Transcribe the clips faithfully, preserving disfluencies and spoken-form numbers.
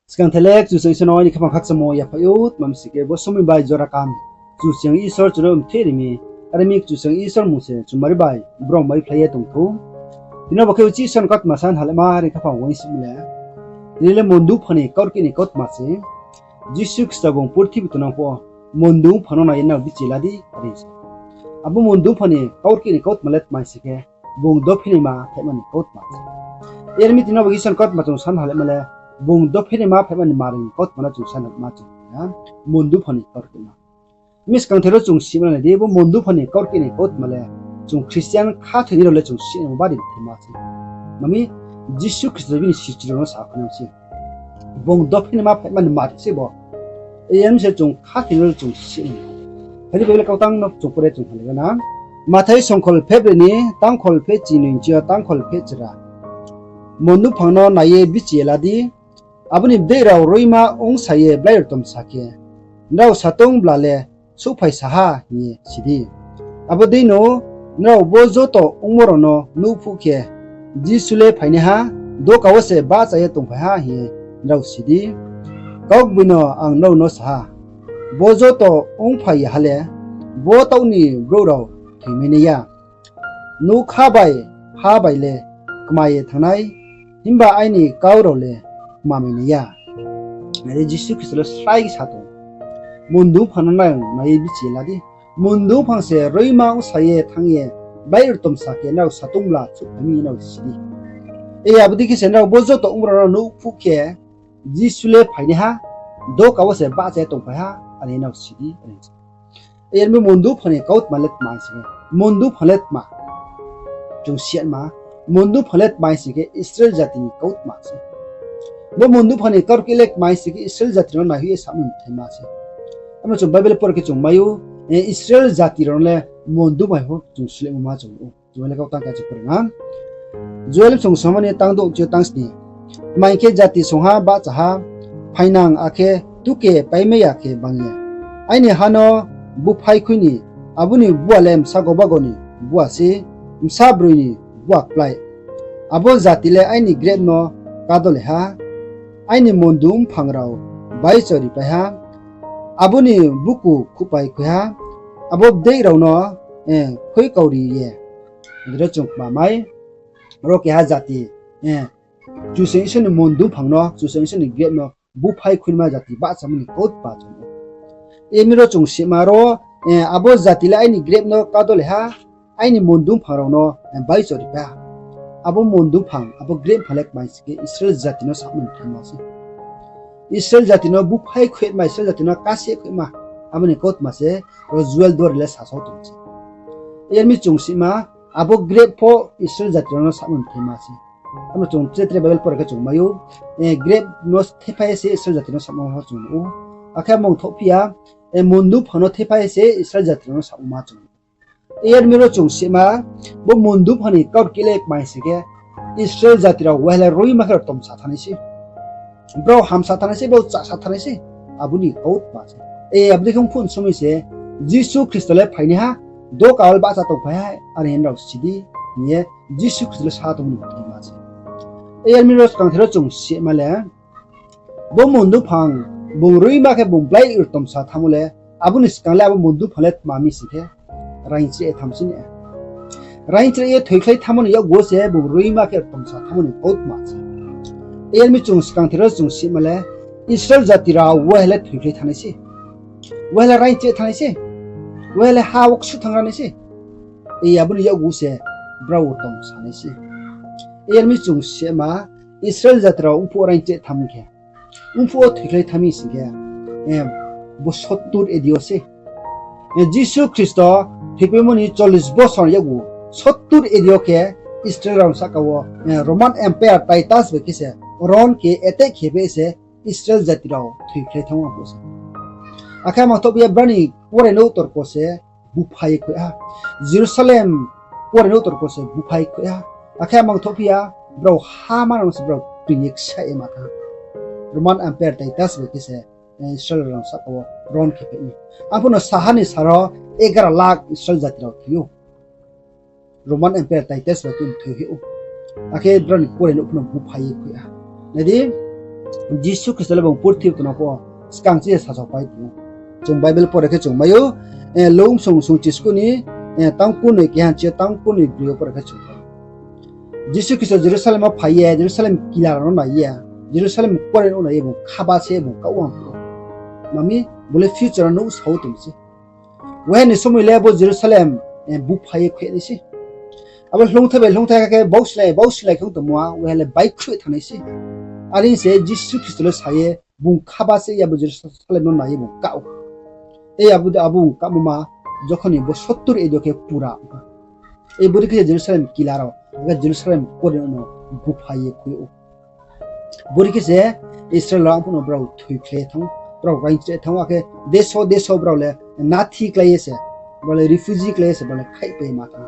Skang thai le Kchusoyang Isor no aini khaphang khakchangmo yaphaih ou, tma mi sing khe bo somoing bai jora kaham Kchusoyang Isor chung no mtheh ri mi, are mi Kchusoyang Isor mmung se chumari bai brom bai phlai ye tong thou. Tini bo khe uchih Isor ni kautma sa halema are khaphang uaingsouhmo le. Tini le mondung phang ni kaurkeh ni kautma se. Jisu Khristo bung purthimbi tongnang pho mondung phang no nai ye nrao bichi la di, are se. Abo mondung phang ni kaurkeh ni kautma le tma mi sing khe, bung dophenaima phaihma ni kautma se. Yar mi tini bo Isor ni kautma chung sa halema le, bung dophenaima phaihma ni mari ni kautma no chung sa halema chung na, mondung phang ni kaurkeh ma. Mi skang thai ro chung sima nai di, bo mondung phang ni kaurkeh ni kautma le, chung Christian khathoinai rao le chung sinaimo bari thima se. Mami, Jisu Khristo bini sichu rao no sakhnang se. Bung dophenaima phaihma ni mari se bo. Yar mi se chung khathoinai rao le chung sinaimo. Phai di Bible kautang no chung pore chung halai na. Mathai songkhol pheh broi ni tangkhol pheh chingnoi chi yo tangkhol pheh chra. Mondung phang no nai ye bichi ye la di, abo ni bdeih rao roima ongsa ye blai rtomsa khe, nrao satung bla le souhphai sa ha hing ye si di. Abo dei no nrao bo joto ongmo rao no nuh phuh khe, Jisu le phainaiha, doka wo se bahcha ye tongphai ha hing ye nrao si di. Kaugboino ang nrao no sa ha, bo joto ongphai ya ha le, bo taoh ni brouh rao thoimai nai ya. Nougkha bai ha bai le kma ye thanng nai, himba aini kau rao le kmamai nai ya. Are Jisu Khristo le srai sa tong. Mondung phang no nrao nai ye bichi ye la di. Mondung phang se roima ongsa ye thanng ye, blai rtomsa khe nrao satung bla souhphai mi nrao si di. Abo dei khe se nrao bo joto ongmo rao no nuh phuh khe, Jisu le phainaiha, doka wo se bahcha ye tongphai ha, are nrao si di, are se. Yar mi mondung phang ni kautma le tma mi sing khe, mondung phang le tma. Chung sima, mondung phang le tma mi sing khe Israel jati ni kautma se. Bo mondung phang ni kaurkeh le tma mi sing khe Israel jati no naihoih ye samo ni bthaima se. Abo chung Bible por khe chung mai ou, Israel jati rao no le mondung bai pho chung sulemaima chung ou. Chung le kautang khe chung pore na. Joel bsong soma ni tang douh chi yo tang sni. Tma hing khe jati songha bahcha ha, phainang akhe tuke paimai ya khe bang ye, aini ha no búphai khui ni, abo ni bua le bsa gobago ni bua se, bsa broi ni bua klái. Abo jati le aini grep no kádolai ha, aini mondung mphang rao baicho ripai ha, abo ni buku khuhpai khui ha, abo bdeih rao no, eh, khoikauri ye. Ro chung kma mai, ro keha jati, eh, Kchusoyang Isor ni mondung mphang no, Kchusoyang Isor ni grep no búphai khuima jati bahchamo ni kautma chung. Yar mi ro chung sima ro, eh, abo jati le aini grep no kádolai ha, aini mondung mphang rao no, eh, baicho ripai ha. Abo mondung mphang, abo grep mphang le tma mi sing khe Israel jati no samo ni bthaima se. Israel jati no búphai khuima, Israel jati no kase khuima, abo ni kautma se, ro Joel duari le sasao tong se. Yar mi chung sima, abo grep pho Israel jati rao no samo ni bthaima se. Abo chung tre tre Bible por khe chung mai ou, eh, grep no thephai ye se Israel jati no samo pho chung nuh ou. Akhe mangthohphi ya, eh, mondung mphang no thephai ye se Israel jati rao no samo ma chung. Yar mi ro chung sima, bo mondung mphang ni kaurkeh le tma mi sing khe, Israel jati rao waiha le roima khe rao tomsa thanngnai se. Brao hamsa thanngnai se, brao chasa thanngnai se, abo ni kautma se. Eh, abo dei khe ongphuh ni somoi se, Jisu Khristo le phainaiha, doka wo le bahcha tongphai ha, are hing nrao si di, hing ye, Jisu Khristo le sa tongmo ni bthaima se. Yar mi ro skang thai ro chung sima le, bo mondung mphang, bung roima khe bung blai rtomsa thanngmo le, abo ni skang le abo mondung mphang le tma mi sing khe, raingchreh ye thanng se ne. Raingchreh ye thoikhlai thanngmo ni yakgu wo se bung roima khe rtomsa thanngmo ni kautma se. Yar mi chung skang thai ro chung sima le, Israel jati rao waiha le thoikhlai thanngnai se. Waiha le raingchreh thanngnai se. Waiha le ha wo ksu thanng ra nai se. Abo ni yakgu se brao tomsa nai se. Yar mi chung sima, Israel jati rao ongphuh wo raingchreh thanng khe, ongphuh wo thoikhlai thanng mi sing khe, eh, bo sottur A D wo se. Eh, Jisu Khristo thoipaimo ni chollish bosor yakgu, sottur A D wo khe Israel rao sahka wo, eh, Roman Empire Titus bai khe se, Rom khe attack khe bai se Israel jati rao thoikhlai thanng ou bo se. Akhe mangthohphi ya brao ni kuarenouh torko se búphai khui ha. Jerusalem kuarenouh torko se búphai khui ha. Akhe mangthohphi ya, brao ha manang se brao toing ye ksa ye ma thanng ha. Roman Empire Titus bai khe se, eh, Israel rao sahka wo Rom khe phai mi. Arphuh no saha ni sal ro egaro lakh Israel jati rao thoi ou. Roman Empire Titus bai khe thoi ou. Akhe brao ni kuarenouh pho no búphai ye khui ha. Nai di, Jisu Khristo le bung purthimbi tongmo pho skang chi ye sasaopai tong ou. Chung Bible pore khe chung mai ou, Luk bsung sungchisku ni, tang kurnoi keha chi yo tang kurnoi broi yo pore khe chung mai ou. Jisu Khristo Jerusalem wo phai ye, Jerusalem kila rao no nai ye, Jerusalem kore no nai ye bung khaba se bung kaoh wang phuh ou. Mami, bung le future no nuhsao tong se. Waha ni somoi le bo Jerusalem, bupha ye khui nai se. Abo hloungthai bai hloungthai khe bausilai, bausilai khe ong tongmo a, waha le baihkhruh thanng nai se. Are se Jisu Khristo le sa ye, bung khaba se ya bo Jerusalem no nai ye bung kaoh ou. Abo bung kahmo ma, jokhon ni bo sottur A D yo khe pura ong ha. Bodei khe se Jerusalem kila rao, akhe Jerusalem kore no bupha ye khui ou. Bodei khe se Israel rao arphuh no brao thoikhlai thanng, brao raingchre thanng, akhe deso deso brao le nathi klái ye se, brao le refugee klái ye se, brao le khaihpai ma thanng.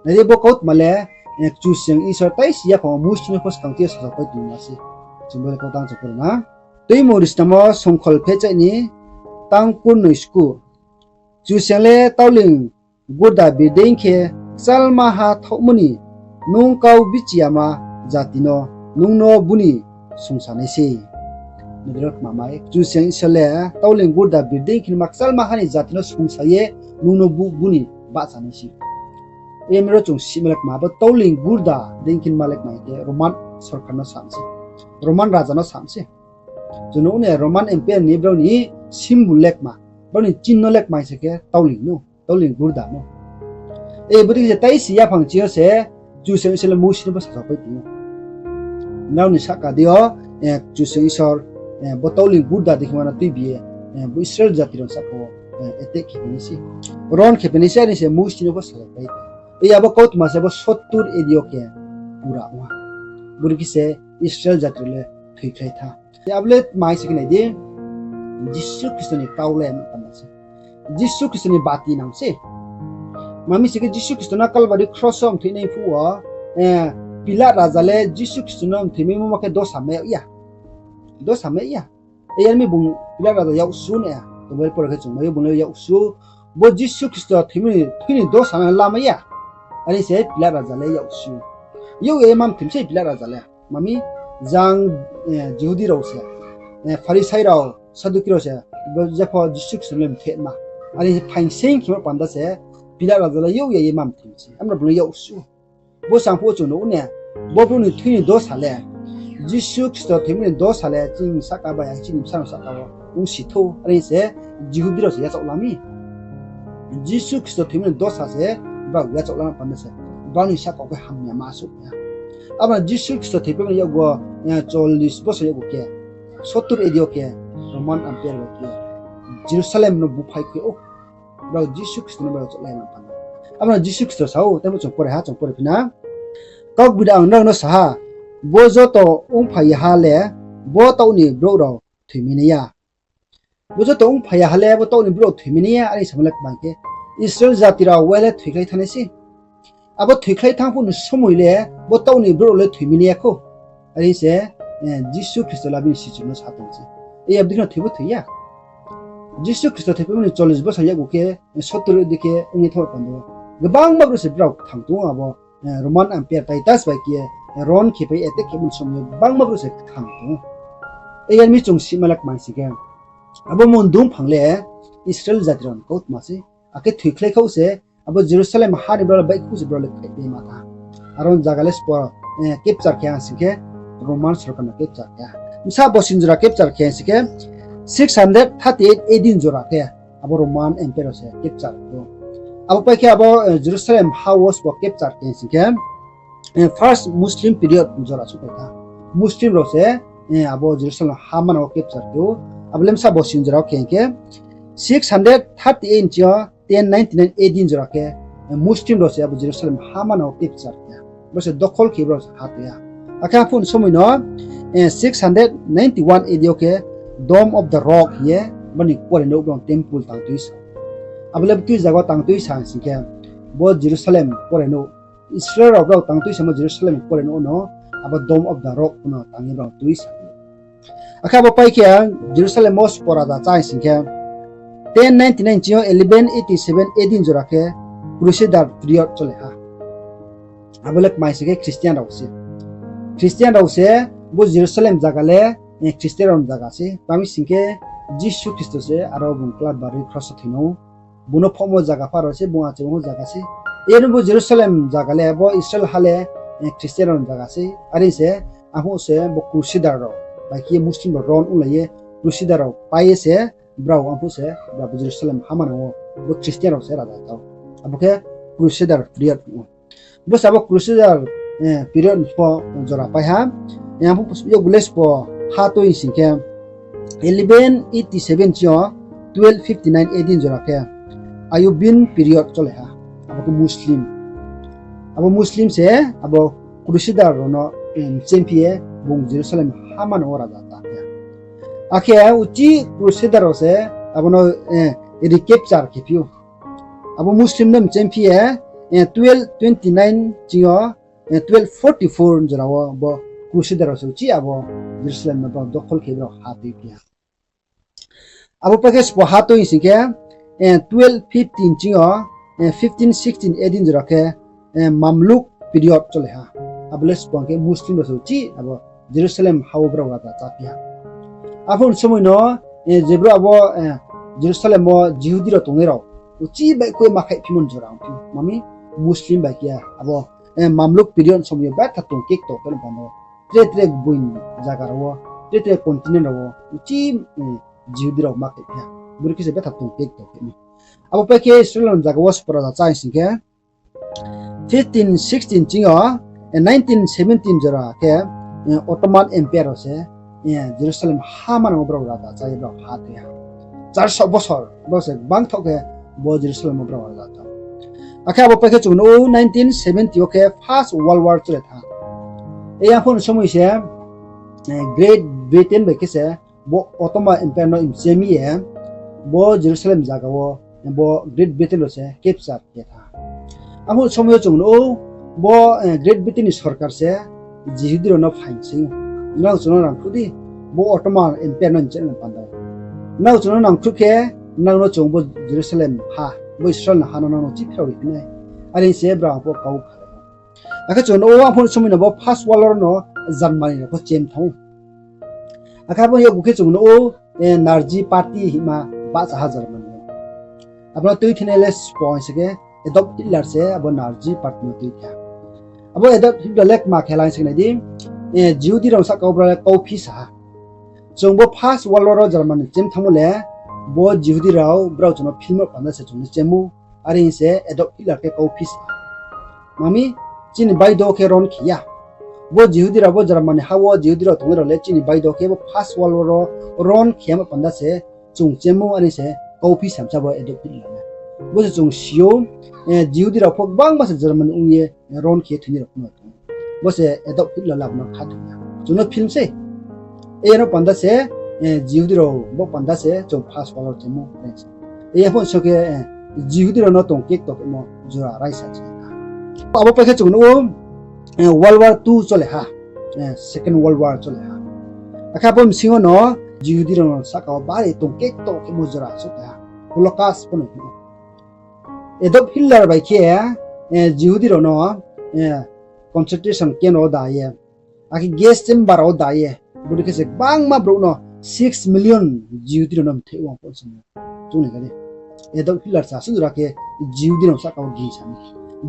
Nai di bo kautma le, Kchusoyang Isor taisi yaphang wo Mosi no pho skang chi ye sasaopai tongma se. Chung bo le kautang chung pore na. Tuimung Risnamo songkhol phehchaih ni tang kurnoi sku. Kchusoyang le tauling gurda birdeing khe kchalmaha thaohmo ni nung kau bichiyama jati no nung no buni songsa nai se. Kchusoyang Isor le tauling gurda birdeing khe ma kchalmaha ni jati no songsa ye nung no buni bahcha nai se. Aro chung sima le kma, abo tauling gurda dei khe ma le kma khe Roman sorkar no sa mi se, Roman raja no sa mi se. Chung nuh ne Roman Empire ni brao ni symbol le kma, brao ni chinno le kma se khe tauling no, tauling gurda no. Bodei khe se taisi yaphang chi yo se Kchusoyang Isor le Mosi no pho sasaopai tong ou. Nrao ni sahka dei yo, Kchusoyang Isor, bo tauling gurda dei khe ma no tuibi ye, bo Israel jati rao sahka wo attack khe phi nai se, ron khe phi nai se, are se Mosi no pho sasaopai tong ou. Abo kautma se bo sottur A D yo khe pura ong ha. Bodei khe se Israel jati rao le thoikhlai thanng. Abo le tma se khe nai di, Jisu Khristo ni kau le panda se. Jisu Khristo ni bati nang se. Mami se khe Jisu Khristo no Kalbari kros wo mthoinai phuh wo, Pilat raja le Jisu Khristo no mthoimaimo ma khe dosa mai yag ya. Dosa mai yag ya. Yar mi bung Pilat raja yak su nai ya. Tongbai pore khe chung mai ou bung le yak su. Bo Jisu Khristo thoimo ni, thoi ni dosa no lamai ya. Are se Pilat raja le yak su. Yag ya ye ma mthoi mi se Pilat raja le. Mami, jang, Jihudi rao se, Pharisai rao, Saduki rao se, jepho Jisu Khristo no le mthoi ma. Are phaing seing khemo panda se, Pilat raja le yag ya ye ma mthoi mi se. Abo no bung le yak su. Bo sang phuh wo chung nuh ne, bo brouh ni thoi ni dosa le, Jisu Khristo thoimo ni dosa le chini sahka bai, chini bsa no sahka wo ongsi thou, are se Jihudi rao se yachaoh la mi. Jisu Khristo thoimo ni dosa se brao yachaoh lamo panda se, brao ni sahka wo khe hamya ma souh ya. Abo no Jisu Khristo thoipai ni yakgu wo, chollis bosor yakgu khe, sottur A D yo khe, Roman Empire bai khe, Jerusalem no buphai khui ou. Brao Jisu Khristo no brao yachaoh lai ma panda. Abo no Jisu Khristo sa ou, tei bo chung pore ha, chung pore phi na. Kaugboido ang nrao no sa ha, bo joto ongphai ya ha le, bo taoh ni brouh rao thoimai nai ya. Bo joto ongphai ya ha le, bo taoh ni brouh rao thoimai nai ya, are samo le kma khe, Israel jati rao waha le thoikhlai thanng nai se. Abo thoikhlai thanng phuh ni somoi le, bo taoh ni brouh rao le thoimai nai ya khou. Are se, Jisu Khristo le bini sichu no sa tong se. Abo dei khe no thoi bo thoi ya. Jisu Khristo thoipaimo ni chollis bosor yakgu khe, sottur dei khe ong ye thanng panda, gbangma brouh se brao kthang tong ou abo, Roman Empire Titus bai khe, ron khe pai attack khemo ni somoi yo gbangma brouh se kthang tong ou. Yar mi chung sima le kma sing khe, abo mundung phang le Israel jati rao ni kautma se, akhe thoikhlai khaoh se, abo Jerusalem ha ni brao le baihkhouh se brao le khaihpai ma tha. Aro ni zaga le sbo, capture khe ha sing khe, Roman sorkar no capture khe ha. Bsa bosing jora capture khe sing khe, six hundred thirty eight A D ni jora khe, abo Roman Empire rao se capture khe ou. Abo pai khe abo, Jerusalem ha wo sbo capture khe sing khe, first Muslim period jora souhphai kha. Muslim rao se, abo Jerusalem ha manang wo capture khe ou. Abo le bsa bosing jora wo khe hing khe, six hundred thirty eight ni chi yo ten ninety nine A D ni jora khe, Muslim rao se abo Jerusalem ha manang wo capture khe ha. Bo se dokhol khe brao se ha toi ha. Akhe aphuh ni somoi no, six hundred ninety one A D yo khe Dome of the Rock hing ye, bani kuarenouh brao temple tang tui sa. Abo le btui zaga tang tui sa sing khe, bo Jerusalem kuarenouh, Israel rao brao tang tui samo Jerusalem kuarenouh no, abo Dome of the Rock no tang ye brao tui sa. Akhe abo pai khe Jerusalem wo sbo raja chá sing khe, ten ninety nine chi yo eleven eighty seven A D ni jora khe Crusader period chole ha. Abo le kmai sing khe Christian rao se. Christian rao se, Bo Jerusalem zaga le Christian rao ni zaga se. Tma mi sing khe Jisu Khristo se aro bung kladbari kros wo thoi no. Bung no phohmo zaga pha rao se, bung achai mo zaga se. Iyano bo Jerusalem zaga le, bo Israel ha le Christian rao ni zaga se. Are se, aphuh se bo Crusader rao bai khe Muslim rao ron onglai ye, Crusader rao pai ye se, brao aphuh se, brao bo Jerusalem ha manang wo, bo Christian rao se raja tao. Abo khe Crusader period ou. Bo se abo Crusader period pho jora pai ha. Aphuh yakgu le sbo ha toi sing khe, eleven eighty seven ching yo twelve fifty nine A D jora khe Ayyubid period cholai ha. Abo khe Muslim. Abo Muslim se abo Crusader rao no mchemphi ye bung Jerusalem ha manang wo raja tao khe. Akhe uchih Crusader rao se abo no recapture khe phi ou. Abo Muslim no mchemphi ye twelve twenty nine ching yo, twelve forty four jora wo bo Crusader rao se uchih abo Jerusalem no brao dokhol khe brao ha toi phi ha. Abo pai khe sbo ha toi sing khe, twelve fifteen ching yo, fifteen sixteen A D jora khe Mamluk period cholai ha. Abo le sbo khe Muslim rao se uchih abo Jerusalem ha wo brao raja chá phi ha. Aphuh ni somoi no, je brouh abo Jerusalem wo Jihudi rao tongnai rao uchih baihkhouh ye ma khaihphimo ni jora ongphi ou. Tma mi Muslim bai khe abo Mamluk period ni somoi yo betha tong kekto khe no panda wo, tre tre gboing zaga rao wo, tre tre continent rao wo uchih Jihudi rao ma khaihphi ha. Bodei khe se betha tong kekto khe mi. Abo pai khe Israel ni zaga wo sbo raja chá sing khe, fifteen sixteen ching yo, nineteen seventeen jora khe Ottoman Empire rao se Jerusalem ha manang wo brao raja chá ye brao ha toi ha. Char so bosor brao se gbang thaoh khe bo Jerusalem wo brao raja tao. Akhe abo pai khe chung nuh ou nineteen seventy wo khe First World War cholai tha. Eyang pho ni somoi se Great Britain bai khe se bo Ottoman Empire no mchem ye bo Jerusalem zaga wo bo Great Britain rao se capture khe tha. Aphuh ni somoi yo chung nuh ou bo Great Britain ni sorkar se Jihudi rao no phaing sei ou, nrao chung no nangkhruh di, bo Ottoman Empire no mchem ni panda wo. Nrao chung no nangkhruh khe, nrao no chung bo Jerusalem ha, bo Israel ni ha no nrao no chih pherao ri phi nai. Are se brao pho kau khalai ou. Akhe chung nuh ou aphuh ni somoi no bo First World War no Germany rao pho chem thanng ou. Akhe abo yakgu khe chung nuh ou Nazi Party hingma bahcha ha Germany yo. Abo no tuithenai le sbo se khe Adolf Hitler se abo Nazi Party no tuithe ha. Abo Adolf Hitler le kma khe la hing se khe nai di, Jihudi rao sahka wo brao le kauphi sa ha. Chung bo First World War wo Germany chem thanngmo le, bo Jihudi rao brao chung no philmo panda se chung no chem ou, are hing se Adolf Hitler khe kauphi sa ha. Tma mi chini baido khe ron khe ya. Bo Jihudi rao bo Germany ha wo Jihudi rao tongnai rao le chini baido khe bo First World War wo ron khe yamo panda se chung chem ou, are se kauphi samsa bo Adolf Hitler le. Bo se chung si ou, Jihudi rao pho gbangma se Germany ong ye ron khe ye thoinai rao pho no tong ou. Bo se Adolf Hitler le abo no khathoi ya. Chung no philm sei. Eyang no panda se, Jihudi rao bo panda se chung First World War chem ou, are se. Eyang pho so khe Jihudi rao no tong kekto khemo jora raisa se. Abo pai khe chung nuh ou World War two cholai ha, Second World War cholai ha. Akhe abo bsing yo no Jihudi rao no sahka wo bari tong kekto khemo jora souhphai ha, Holocaust pho no hing ou. Adolf Hitler bai khe Jihudi rao no concentration camp rao wo da ye, akhe gas chamber rao wo da ye, bodei khe se gbangma brouh no six million Jihudi rao no mthaih ou ang pho chung no. Chung ni kha di, Adolf Hitler se asuh jora khe Jihudi rao sahka wo gingsa mi.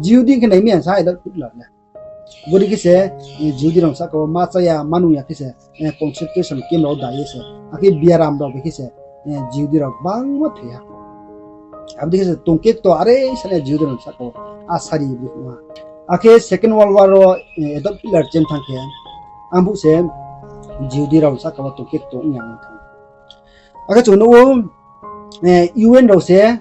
Jihudi khe nai mi ya sa Adolf Hitler le. Bodei khe se Jihudi rao sahka wo ma chá ya ma nung ya khe se concentration camp rao wo da ye se, akhe biaram rao bai khe se Jihudi rao gbangma thoi ha. Abo dei khe se tong kekto are sa nai Jihudi rao sahka wo asari bri ha. Akhe Second World War wo Adolf Hitler chem thanng khe, ang phuh se Jihudi rao sahka wo tong kekto ong ya ong thanng. Akhe chung nuh ou U N rao se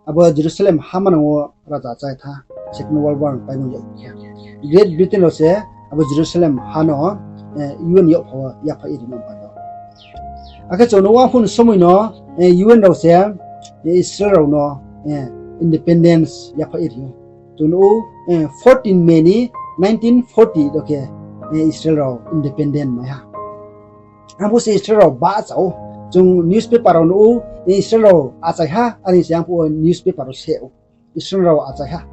abo Jerusalem ha manang wo raja chá ye tha, Second World War paimo yag khe. Great Britain rao se abo Jerusalem ha no U N yakpha wo yaphaih ye rimo panda. Akhe chung nuh ou aphuh ni somoi no U N rao se Israel rao no independence yaphaih ye ri ou. Chung nuh ou fourteen May ni nineteen forty yo khe Israel rao independent mai ha. Abo se Israel rao bahcha ou. Chung newspaper rao nuh ou, Israel rao achai ha, are se ang phuh wo newspaper rao se ou. Israel rao achai ha.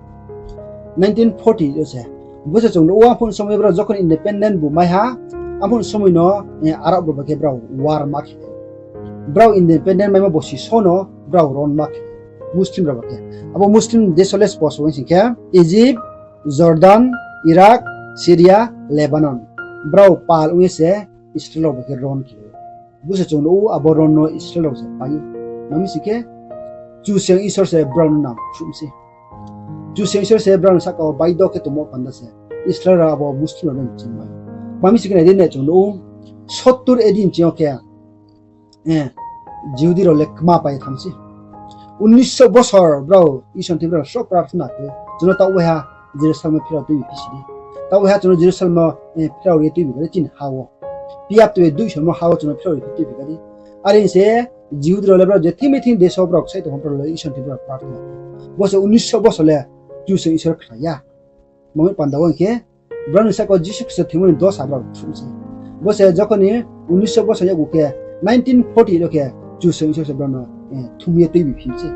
Nineteen forty yo se. Bo se chung nuh ou, aphuh somoi brao jokhon independent bu mai ha, aphuh somoi no, eh, Arab rao bai khe brao war ma khe. Brao independent maimo bosi so no brao ron ma khe. Muslim rao bai khe. Abo Muslim deso le spo spo sing khe, Egypt, Jordan, Iraq, Syria, Lebanon. Brao pal ong ye se Israel rao bai khe ron khe. Bo se chung nuh ou, abo ron no Israel rao se pai ou. Mami sing khe, Kchusoyang Isor se brao no nang khruh mi se. Kchusoyang Isor se brao no sahka wo baido khe tongmo panda se Israel rao abo Muslim rao no mching mai. Mami sing khe nai di, nai chung nuh ou, sottur A D ni ching yo khe, eh, Jihudi rao le kma pai ye thanng se. Unniso bosor brao Isor ni thing brao sroh prarthana khe, chung no taoh waiha Jerusalem no pherao tuibi phisi di. Taoh waiha chung no Jerusalem no, eh, pherao ri tuibi kha di chini ha wo. Piyap tuibi duiso no ha wo chung no pherao ri tuibi kha di. Are se Jihudi rao le brao je thing mi thing deso brao ksaih tongmo brao le Isor ni thing brao prarthana khe. Bo se unniso bosor le Kchusoyang Isor khna ya. Mami panda wo hing khe, brao ni sahka wo Jisu Khristo thingmo ni dosa brao thum se. Bo se jokhon ni unniso bosor yakgu khe, nineteen forty eight yo khe Kchusoyang Isor se brao no, eh, thum ye tuibi phi se.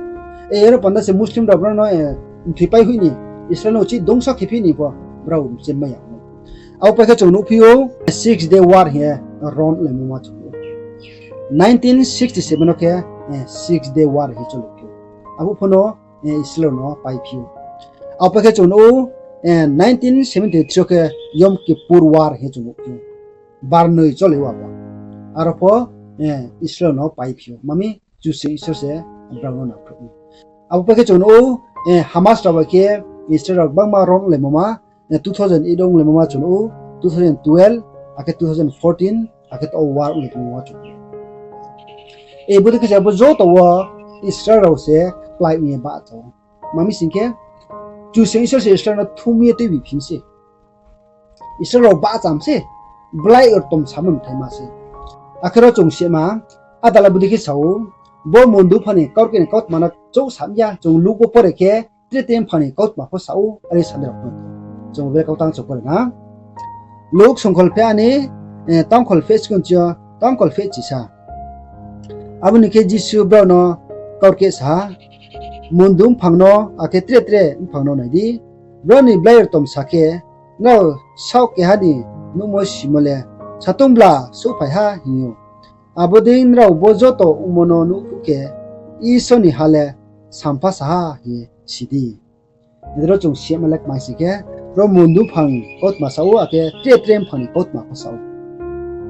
Eh, aro panda se Muslim rao brao no, eh, mthoi pai hoih ni, Israel no uchih dongso khe phi ni pho brao mching mai ya. Abo pai khe chung nuhphi ou, Six Day War hing ye ron laimo ma chung nuh ou. Nineteen sixty seven wo khe, eh, Six Day War hing ye choli phi ou. Abo pho no, eh, Israel no pai phi ou. Abo pai khe chung nuh ou, eh, nineteen seventy three wo khe Yom Kippur War hing ye chung nuh phi ou. Barnoi choli ou abo. Aro pho, eh, Israel no pai phi ou. Mami Kchusoyang Isor se brao no nang khruh mi. Abo pai khe chung nuh ou, eh, Hamas rao bai khe Israel rao gbangma ron laimo ma, eh, two thousand eight ong laimo ma chung nuh ou, two thousand twelve, akhe two thousand fourteen, akhe taoh war ong laimo ma chung nuh ou. Eh, bodei khe se abo joto wo Israel rao se kplái ong ye bahcha ou. Mami sing khe, Kchusoyang Isor se Israel no thum ye tuibi phi mi se. Israel rao bahcha mi se, blai rtom samo mthaima se. Akhe ro chung sima, adala bodei khe sa ou, bo mondu pha ni kaurkeh ni kautma no chouh sam ya, chung Luk wo pore khe, tre tre mphang ni kautma pho sa ou, are sandra pho. Chung bo kautang chung pore na. Luk songkhol phe ani, eh, tamkhol phe skun chi yo, tamkhol phe chisa. Abo ni khe Jisu brao no kaurkeh sa ha, Mondu mphang no, akhe tre tre mphang no nai di. Brao ni blai rtom sa khe, nrao saoh keha ni nuhmo simo le, satung bla souhphai ha hing ou. Abo dei nrao bo joto ongmo no nuh phuh khe, Isor ni ha le sampha sa ha hing ye si di. Aro chung sima le kmai sing khe, ro mondu mphang ni kautma sa ou, akhe tre tre mphang ni kautma pho sa ou.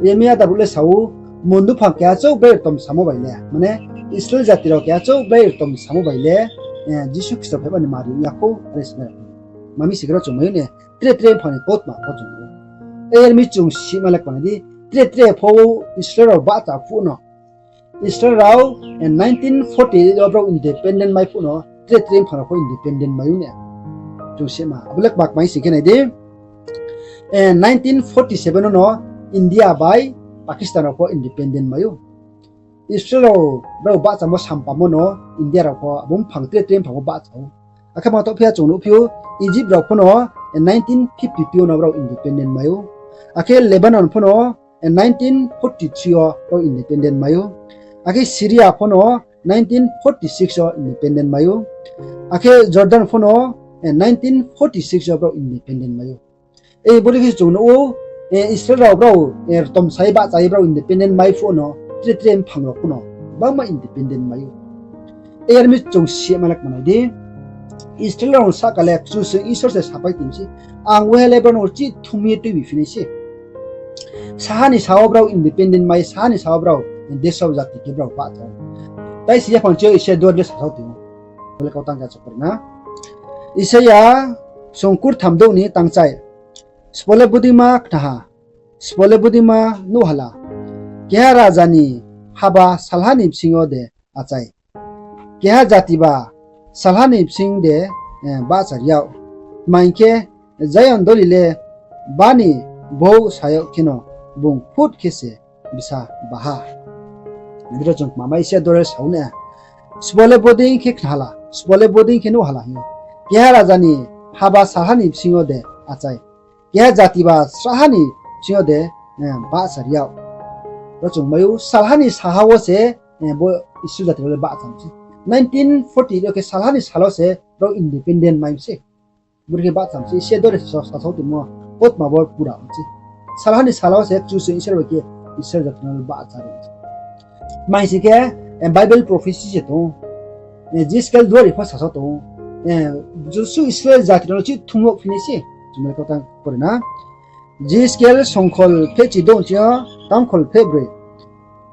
Yemi ada brouh le sa ou, mondu mphang keha chouh blai rtom samo bai le, mane Israel jati rao keha chouh blai rtom samo bai le, eh, Jisu Khristo phaima ni mari ong ya khou, are sa nai. Mami sing khe ro chung mai ou ne, tre tre mphang ni kautma pho chung ou. Yemi chung sima le kmai di, tre tre pho Israel rao bahcha phuh no Israel rao, eh, nineteen forty eight wo brao independent mai phuh no, tre tre mphang rao pho independent mai ou ne. Chung sima, abo le kma kmai sing khe nai di. Eh, nineteen forty seven wo no India bai Pakistan rao pho independent mai ou. Israel rao brao bahchamo sampamo no India rao pho abo mphang tre tre mphang wo bahcha ou. Akhe ma toh phi ya chung nuh phi ou, Egypt rao pho no, eh, nineteen fifty two wo no brao independent mai ou. Akhe Lebanon pho no, eh, nineteen forty three wo brao independent mai ou. Akhe Syria pho no nineteen forty six wo independent mai ou. Akhe Jordan pho no, eh, nineteen forty six wo brao independent mai ou. Eh, bodei khe chung nuh ou, eh, Israel rao brao, eh, rtom sa ye bahcha ye brao independent mai phuh no, tre tre mphang rao pho no, gbangma independent mai ou. Yemi chung sima le kma nai di. Israel rao sahka le Kchusoyang Isor se sapai tong mi se. Ang waiha le brao no chih thum ye tuibi phi nai se. Saha ni sa wo brao independent mai, saha ni sa wo brao deso jati khe brao bahcha ou. Tai si yaphang chi yo Isaia dua le sasao tong ou. Bo le kautang khe chung pore na. Isaia songkurtham douh ni tangchai. Sbo le bodeima khna ha, sbo le bodeima nuh ha la. Keha raja ni haba salha ni bsing yo de achai? Keha jati ba salha ni bsing de, eh, bahchari yag? Tma hing khe, Zion doli le bani bouh sa yag kheno bung phut khe se bsa ba ha. Aro chung kma mai se dore sa ou ne. Sbo le bodei khe khna ha la, sbo le bodei khe nuh ha la hing ou. Keha raja ni haba salha ni bsing yo de achai? Keha jati ba salha ni bsing yo de, eh, bahchari yag? Aro chung mai ou salha ni saha wo se, eh, bo Israel jati rao le bahcha mi se. Nineteen forty yo khe salha ni sal wo se brao independent mai mi se. Boro khe bahcham se, Isaiah dori sa, sa, sasao tongmo kautma bo pura ong se. Salha ni sala wo se Kchusoyang Isor bai khe Israel jati no bahcha ri se. Tma hing sing khe, eh, Bible prophecy se tong ou. Eh, Jiskel duari pho sasao tong ou. Eh, Jisu Israel jati rao no chih thum wo phi nai se. Chung le kau tang pore na. Jiskel songkhol phehchi dong ching yo tangkhol phehbroi.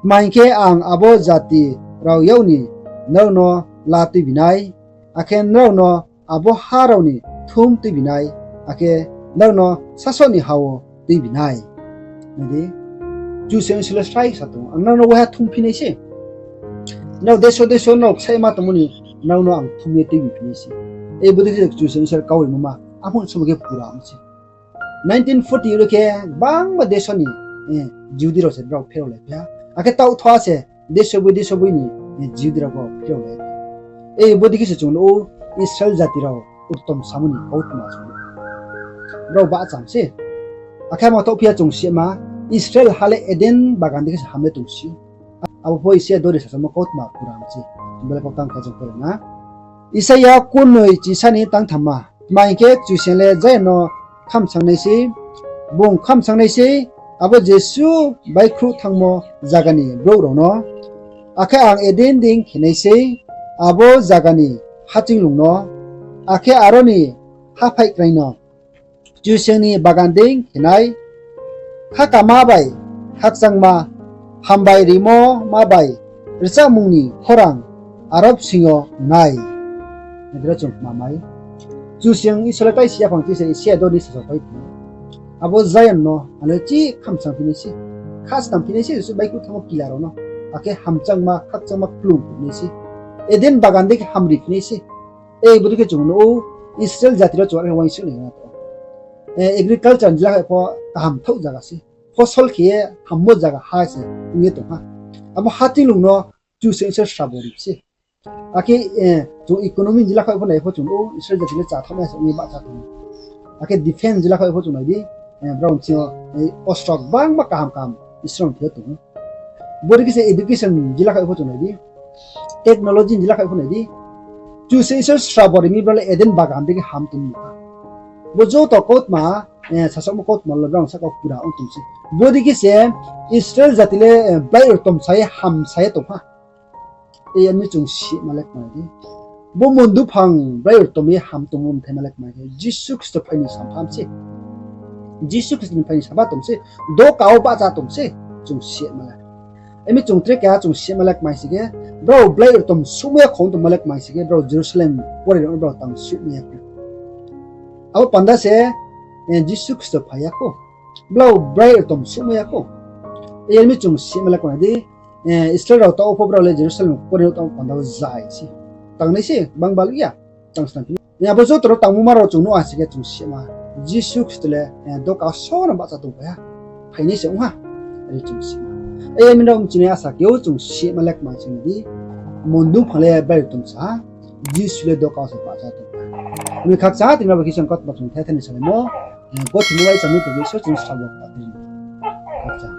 Tma hing khe, ang abo jati rao yak ni nrao no la tuibi nai, akhe nrao no abo ha rao ni thum tuibi nai, akhe nrao no sasaoh ni ha wo tuibi nai. Nai di, Kchusoyang Isor le srai sa tong ou, ang nrao no waiha thum phi nai se. Nrao deso deso nrao ksaihma tongmo ni nrao no ang thum ye tuibi phi nai se. Ei bodei khe Kchusoyang Isor kaurimo ma, aphung somo khe pura ong se. Nineteen forty ro khe gbangma deso ni, eh, Jihudi rao se brao pherao lai phi ha. Akhe taoh tho a se deso boi deso boi ni, eh, Jihudi rao pho pherao lai phi ha. Ei bodei khe se chung nuh ou Israel jati rao rtom samo ni kautma chung nuh ou. Brao bahcham se. Akhe amo taoh phi ya chung sima, Israel ha le Eden bagan dei khe se ham le tong si. Abo pho Isaiah dori sasamo kautma pura ong se. Bele kau tang khe chung pore na. Isaiah kurnoi chisa ni tangthamma. Tma hing khe, Kchusoyang le Zion no khamsang nai sei, bung khamsang nai sei, abo jesuh baihkhruh thanngmo zaga ni brouh rao no. Akhe ang Eden dei khe nai sei, abo zaga ni haching lung no, akhe aro ni haphaih krai no. Kchusoyang ni bagan dei khe nai, khakama bai khakchangma, hambai rimo ma bai rchahmung ni khorang aro bsing yo nai. Nai di ro chung kma mai. Kchusoyang Isor le tai si yaphang chi se Isaiah dori ni sasao pai phi. Abo Zion no ang le chih khamsang phi nai se. Khasnam phi nai se, jesuh baihkhruh thanngmo kila rao no. Akhe hamchangma, khakchangma kplung phi nai se. Eden bagan dei khe hamri phi nai se. Ei bodei khe chung nuh ou, Israel jati rao chung are uaingsouh nai na to. Eh, agriculture ni jila khe pho kaham thouh zaga se. Phosol khe ye hammo zaga ha se ong ye tong ha. Abo haching lung no Kchusoyang Isor srabo ri se. Akhe, eh, chung economy ni jila khe pho nai pho chung nuh ou, Israel jati le chathaohmai se ong ye bahcha tong ou. Akhe defence jila khe pho chung nai di, eh, brao ni sing yo, eh, ostro gbangma kaham kaham Israel ni thing yo tong ou. Bodei khe se education ni jila khe pho chung nai di, technology ni jila khe pho nai di. Kchusoyang Isor srabo ri mi brao le Eden bagan dei khe ham tong ha. Bo joto kautma, eh, sasaomo kautma le brao sahka pura ong tong se. Bodei khe se Israel jati le, eh, blai rtom sa ye ham sa ye tong ha. Ei mi chung sima le kma di. Bo mondu phang blai rtom ye ham tongmo mthaima le kma khe Jisu Khristo phai ni sampha se. Jisu Khristo ni phai ni sampha tong se. Doka wo bahcha tong se. Chung sima le. Ei mi chung tre keha chung sima le kma sing khe, brao blai rtom suhmai ya khong tongma le kma sing khe, brao Jerusalem pore rao no brao tang suhmai ya khe. Abo panda se, eh, Jisu Khristo phai ya khou. Brao blai rtom suhmai ya khou. Ei mi chung sima le kma di, eh, Israel rao taoh wo pho brao le Jerusalem pore rao taoh panda wo zai se. Tang nai se, bang balu ya. Tang snam phi nai. Abo joto rao tangmo ma rao chung nuh ha sing khe chung sima. Jisu Khristo le, eh, doka so no bahcha tongpai ha. Phai nai se ong ha. Are chung sima. Ei mi rao mchini asa khe ou chung sima le kma sing di. Mondu phang le blai rtom sa ha. Jisu le doka se bahcha tongpai ha. Ni khakchang ha tini rao bai khe chung kautma chung thai thai ni salaimo. Eh, gothe mo bai chami tong Isor chung sabo kha tini. Khakchang.